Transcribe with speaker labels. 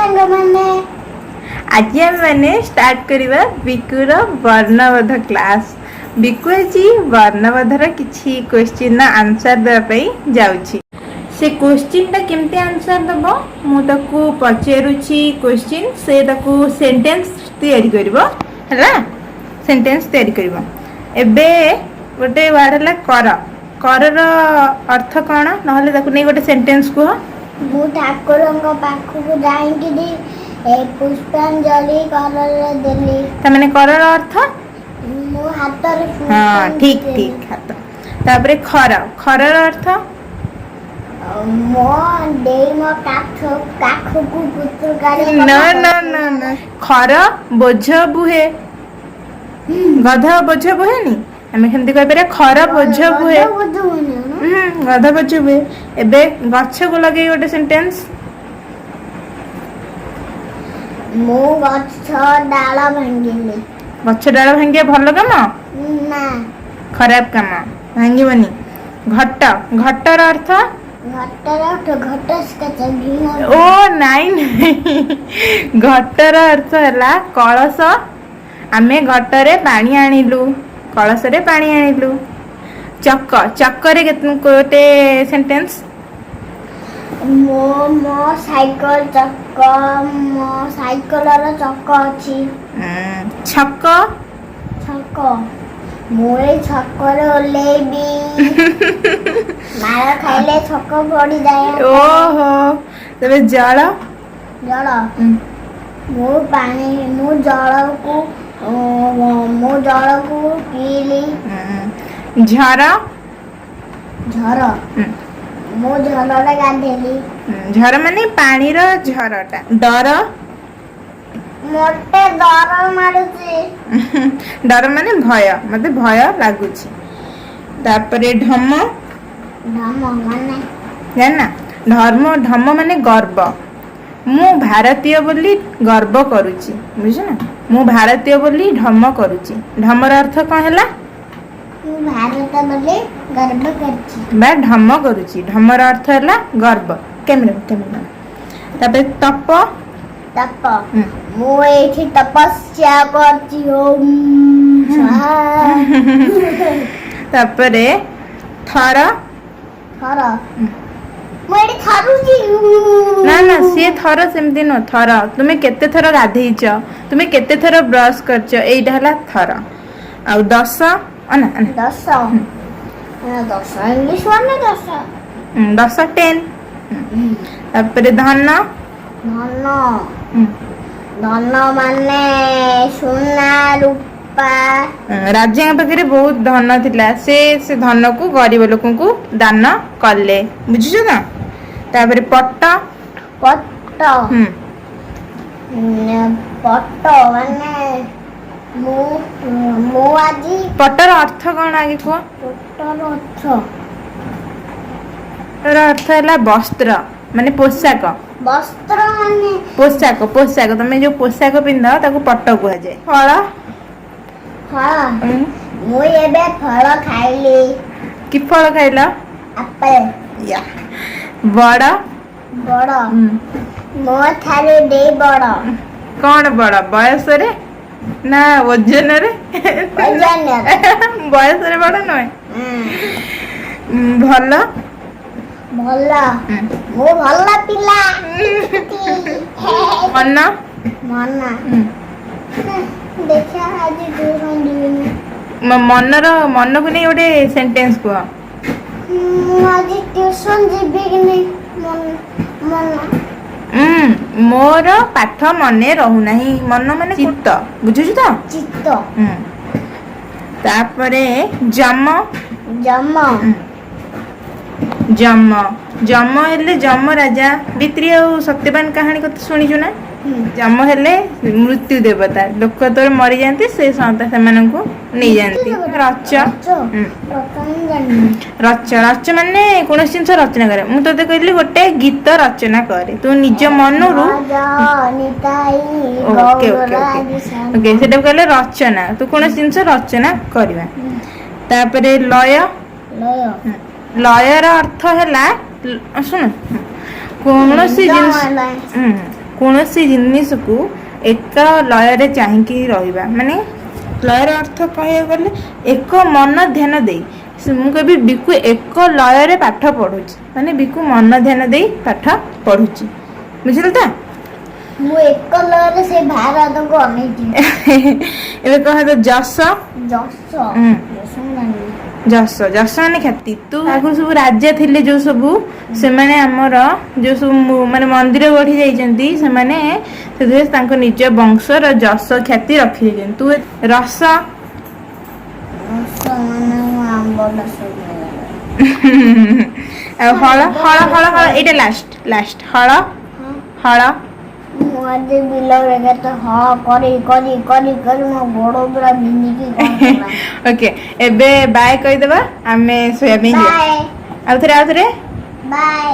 Speaker 1: ସାଙ୍ଗମାନେ।
Speaker 2: ଆଜି ଆମେମାନେ ଷ୍ଟାର୍ଟ କରିବା ବିକୁର ବର୍ଣ୍ଣବୋଧ କ୍ଲାସ୍। ବିକୁ ଆଜି ବର୍ଣ୍ଣବୋଧର କିଛି କ୍ୱେଶ୍ଚିନ୍ର ଆନ୍ସର୍ ଦେବା ପାଇଁ ଯାଉଛି। ସେ କ୍ୱେଶ୍ଚିନ୍ଟା କେମିତି ଆନ୍ସର୍ ଦେବ, ମୁଁ ତାକୁ ପଚାରୁଛି କ୍ୱେଶ୍ଚିନ୍, ସେ ତାକୁ ସେଣ୍ଟେନ୍ସ ତିଆରି କରିବ। ହେଲା, ସେଣ୍ଟେନ୍ସ ତିଆରି କରିବ। ଏବେ ଗୋଟେ ୱାର୍ଡ ହେଲା କର। କରର ଅର୍ଥ କ'ଣ? ନହେଲେ ତାକୁ ନେଇ ଗୋଟେ ସେଣ୍ଟେନ୍ସ କୁହ।
Speaker 1: ମୁଁ ଠାକୁରଙ୍କ ପାଖକୁ ଯାଇକିରି ଏ ପୁଷ୍ପାଞ୍ଜଳି କରରେ ଦେଲି।
Speaker 2: ତାମାନେ କରର ଅର୍ଥ?
Speaker 1: ମୁଁ ହାତରେ
Speaker 2: ହଁ।
Speaker 1: ପୁଷ୍ପାଞ୍ଜଳି
Speaker 2: ଠିକ।
Speaker 1: ଦେଲି।
Speaker 2: ଠିକ, ହାତ। ତାପରେ ଖର। ଖରର ଅର୍ଥ?
Speaker 1: ମୋ ଦେଇ ମୋ କାଖ କାଖକୁ ପୁତୁକାରେ।
Speaker 2: ନା ନା ନା ନା, ଖର ବୋଝ ବୁହେ। ଗଧ ବୋଝ ବୁହେନି? ଆମେ କେମିତି କହିପାରିବା ଖର ବୋଝ ବୁହେ? ହୁଁ, ଗଧ ବୋଝ ବୁହେ। ଏବେ ଗଛକୁ ଲଗେଇ ଗୋଟେ ସେଣ୍ଟେନ୍ସ।
Speaker 1: ମୁଁ ଗଛ ଡାଳ ଭାଙ୍ଗିଲି।
Speaker 2: ଗଛ ଡାଳ ଭାଙ୍ଗିବା ଭଲ କାମ?
Speaker 1: ନା।
Speaker 2: ଖରାପ କାମ, ଭାଙ୍ଗିବନି। ଘଟ। ଘଟର ଅର୍ଥ?
Speaker 1: ଘଟର ଘଟ ଭୀମ।
Speaker 2: ଓ ନାଇଁ ନାଇଁ, ଘଟର ଅର୍ଥ ହେଲା କଳସ। ଆମେ ଘଟରେ ପାଣି ଆଣିଲୁ, କଳସରେ ପାଣି ଆଣିଲୁ। ଚକ। ଚକରେ ଗୋଟେ ସେଣ୍ଟେନ୍ସ।
Speaker 1: ମୋ ମୋ ସାଇକେଲ ଚକ, ମୋ ସାଇକେଲର ଚକ ଅଛି।
Speaker 2: ଛକ।
Speaker 1: ଛକ, ମୁଁ ଏଇ ଛକରେ ଓହ୍ଲେଇବି। ମାଡ଼ ଖାଇଲେ ଛକ ପଡ଼ିଯାଏ।
Speaker 2: ଓହୋ, ତେବେ ଜଳ।
Speaker 1: ଜଳ, ମୁଁ ପାଣି, ମୁଁ ଜଳକୁ ପିଇଲି।
Speaker 2: ଝର।
Speaker 1: ଝର, ମୁଁ ଝରରେ ଗାଧେଇଲି।
Speaker 2: ଝର ମାନେ ପାଣିର ଝରଟା। ଡର।
Speaker 1: ମତେ ଡର ମାଡୁଛି।
Speaker 2: ଡର ମାନେ ଭୟ, ମତେ ଭୟ ଲାଗୁଛି। ତାପରେ ଢମ।
Speaker 1: ଢମ ମାନେ?
Speaker 2: ଜାଣିନା? ଧର୍ମ। ଢମ ମାନେ ଗର୍ବ। ମୁଁ ଭାରତୀୟ ବୋଲି ଗର୍ବ କରୁଛି, ବୁଝୁଛ ନା? ମୁଁ ଭାରତୀୟ ବୋଲି ଢମ କରୁଛି। ଢମର ଅର୍ଥ କଣ ହେଲା?
Speaker 1: ମୁଁ ଭାରତ ବୋଲି ଗର୍ବ କରୁଛି।
Speaker 2: ବା ଢମ କରୁଛି। ଢମର ଅର୍ଥ ହେଲା ଗର୍ବ। Camera, camera. ତାପରେ ତପ।
Speaker 1: ତପ, ମୁଁ ଏଇଠି ତପସ୍ୟା କରୁଛି। ଓମ୍ ସ୍ୱାହା।
Speaker 2: ତାପରେ ଥର।
Speaker 1: ଥର, ମୁଁ ଏଇଠି ଥରୁଛି।
Speaker 2: ନା ନା, ସିଏ ଥର ସେମିତି ନୁହଁ। ଥର, ତୁମେ କେତେ ଥର ଗାଧେଇଛ, ତୁମେ କେତେ ଥର ବ୍ରଶ କରିଛ, ଏଇଟା ହେଲା ଥର। ଆଉ ଦଶ। ଅନା ଅନା।
Speaker 1: ଦଶ, ଦଶ ଇଂଲିଶ ମାନେ ଦଶ।
Speaker 2: ଦଶ, 10। ତାପରେ ଧନ।
Speaker 1: ଧନ। ଧନ ମାନେ ସୁନା ରୂପା।
Speaker 2: ରାଜାଙ୍କ ପାଖରେ ବହୁତ ଧନ ଥିଲା। ସେ ସେ ଧନକୁ ଗରିବ ଲୋକଙ୍କୁ ଦାନ କଲେ, ବୁଝୁଛ ତ? ତାପରେ ପଟ।
Speaker 1: ପଟ। ପଟ ମାନେ ମୁଁ ମୁଁ ଆଜି
Speaker 2: ପଟର ଅର୍ଥ କଣ ଆଗେ କୁହ।
Speaker 1: ପଟର ଅର୍ଥ?
Speaker 2: ପଟର ଅର୍ଥ ହେଲା ବସ୍ତ୍ର, ମାନେ ପୋଷାକ।
Speaker 1: ବସ୍ତ୍ର ମାନେ?
Speaker 2: ପୋଷାକ, ପୋଷାକ। ତମେ ଯୋଉ ପୋଷାକ ପିନ୍ଧ ତାକୁ ପଟ କୁହାଯାଏ। ଫଳ।
Speaker 1: ଫଳ, ମୁଁ ଏବେ ଫଳ ଖାଇଲି।
Speaker 2: କି ଫଳ ଖାଇଲ?
Speaker 1: ଆପଲ।
Speaker 2: ୟା, ବଡ।
Speaker 1: ବଡ, ମୋ ଠାରୁ ଦେଇ ବଡ।
Speaker 2: କଣ ବଡ? ବୟସରେ ନା ଓଜନରେ?
Speaker 1: ଓଜନରେ।
Speaker 2: ବୟସରେ ବଡ ନୁହେଁ। ଭଲ।
Speaker 1: ଭଲ, ମୁଁ ଭଲ ପିଲା।
Speaker 2: ମନ।
Speaker 1: ମନ, ଦେଖିବା ଆଜି ଟ୍ୟୁସନ ଯିବିନି।
Speaker 2: ମନର, ମନକୁ ନେଇ ଗୋଟେ ସେଣ୍ଟେନ୍ସ କୁହ।
Speaker 1: ମୁଁ ଆଜି ଟ୍ୟୁସନ ଯିବି କି ନାହିଁ, ମନ ମନ।
Speaker 2: ମୋର ପାଠ ମନେ ରହୁନାହିଁ। ମନ ମାନେ ଚିତ୍ତ, ବୁଝୁଛୁ ତ?
Speaker 1: ଚିତ୍ତ।
Speaker 2: ତାପରେ ଯମ।
Speaker 1: ଯମ।
Speaker 2: ଯମ, ଯମ ହେଲେ ଯମ ରାଜା। ସାବିତ୍ରୀ ଆଉ ସତ୍ୟବାନ କାହାଣୀ କଥା ଶୁଣିଛୁ ନା? ଯମ ହେଲେ ମୃତ୍ୟୁ ଦେବତା। ଲୋକ ଯେତେବେଳେ ମରିଯାଆନ୍ତି, ସେ ସେମାନଙ୍କୁ ନେଇଯାଆନ୍ତି। ରଚ।
Speaker 1: ରଚ। ରଚ ମୁଁ ଜାଣିନି।
Speaker 2: ରଚ, ରଚ ମାନେ କୌଣସି ଜିନିଷ ରଚନା କରେ। ମୁଁ ତୋତେ କହିଲି ଗୋଟେ ଗୀତ ରଚନା କରେ ତୁ ନିଜ ମନରୁ।
Speaker 1: Nitai.
Speaker 2: Okay okay okay okay, ସେଟାକୁ କହିଲେ ରଚନା। ତୁ କୌଣସି ଜିନିଷ ରଚନା କରିବା। ତାପରେ ଲୟ।
Speaker 1: ଲୟ।
Speaker 2: ଲୟର ଅର୍ଥ ହେଲା, ଶୁଣ, କୌଣସି ଜିନିଷ କୌଣସି ଜିନିଷକୁ ଏକ ଲୟରେ ଚାହିଁକି ରହିବା। ମାନେ ଲୟର ଅର୍ଥ କହିବାକୁ ଗଲେ ଏକ ମନ ଧ୍ୟାନ ଦେଇ। ମୁଁ କହିବି ବିକୁ ଏକ ଲୟରେ ପାଠ ପଢ଼ୁଛି, ମାନେ ବିକୁ ମନ ଧ୍ୟାନ ଦେଇ ପାଠ ପଢ଼ୁଛି। ବୁଝିଲୁ ତ?
Speaker 1: ମୁଁ ଏକ ଲୟରେ ସେଇ ଭାରତକୁ ଅନେଇଛି।
Speaker 2: ଏବେ କହ ତ, ଯଶ।
Speaker 1: ଯଶ।
Speaker 2: ହୁଁ।
Speaker 1: ଯଶ ମୁଁ ଜାଣିନି।
Speaker 2: ଯଶ, ଯଶ ମାନେ ଖ୍ୟାତି। ତୁ ଆଗରୁ ସବୁ ରାଜା ଥିଲେ ଯୋଉ ସବୁ, ସେମାନେ ଆମର ଯୋଉ ସବୁ ମାନେ ମନ୍ଦିର ଗଢି ଯାଇଛନ୍ତି, ସେମାନେ ସେଥିରେ ତାଙ୍କ ନିଜ ବଂଶର ଯଶ ଖ୍ୟାତି ରଖି ଯାଇଛନ୍ତି। ତୁ ରସ।
Speaker 1: ରସ ମାନେ ମୁଁ ଆମ୍ବଟା ସବୁ।
Speaker 2: ଆଉ ହଳ, ହଳ, ହଳ, ହଳ। ଏଇଟା ଲାଷ୍ଟ, ଲାଷ୍ଟ। ହଳ।
Speaker 1: ହଁ।
Speaker 2: ହଳ।
Speaker 1: ମୁଁ ଆଜି ବିଲରେ କେତେ ହଳ କରି କରି କରି କରି ମୋ ଗୋଡ଼ ପୁରା ବିନ୍ଧିକି କଣ ହେଲା।
Speaker 2: ଓକେ, ଏବେ ବାଏ କହିଦେବା, ଆମେ ଶୋଇବା ପାଇଁ ଯିବା।
Speaker 1: ବାଏ।
Speaker 2: ଆଉଥରେ, ଆଉଥରେ।
Speaker 1: ବାଏ।